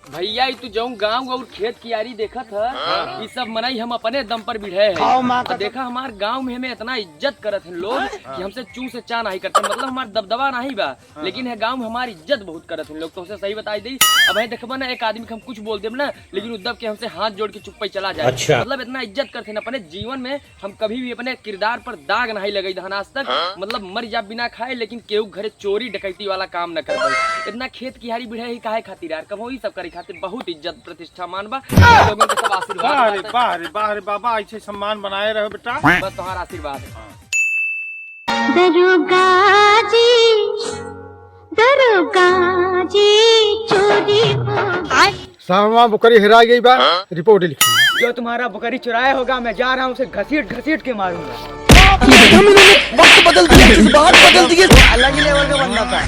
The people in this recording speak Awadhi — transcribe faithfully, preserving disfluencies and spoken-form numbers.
भइया, ई तू जउन गाँव अउर खेत कियारी देखत ह, हाँ। ई सब मनई हम अपने दम पर बिढ़े हैं। खाओ माँ और कसम। देखा, हमार गाँव में हमें इतना इज्जत करत हैं लोग कि हमसे चू से चा नहीं करते, मतलब हमार दबदबा नहीं बा, हाँ। लेकिन है गाँव में हमार इज्जत बहुत करत हैं लोग। तोहसे सही बताई दी, अब है देखबा ना, एक आदमी के हम कुछ बोल देब ना, लेकिन उ दब के हमसे हाथ जोड़ के चुप्पे चला जाए। अच्छा। मतलब इतना इज्जत करत हैं, अपने जीवन में हम कभी भी अपने किरदार पर दाग नहीं लगई दहन आज तक। हाँ? मतलब मर जा बिना खाए, लेकिन केहू घरे चोरी डकैती वाला काम न कर पाई। इतना खेत किहारी बिढ़े ही काहे खातिर यार, कबो ई सब करे खातिर बहुत इज्जत प्रतिष्ठा मान बा। लोगन के सब आशीर्वाद वाह रे, बाटे। वाह रे, वाह रे बाबा, ऐसे सम्मान बनाए रहो बेटा। बस तुम्हारा आशीर्वाद है। दरोगा जी, दरोगा जी, चोरी हो गई। साहब, वहाँ बकरी हेराई गई बा, हाँ? रिपोर्ट लिखी। जो तुम्हारा बकरी चुराया होगा, मैं जा रहा हूँ उसे घसीट घसीट के मारूंगा। एकदम इन्होंने वक्त बदल दिया, जज्बात बदल दिए। अलग ही लेवल का बंदा था।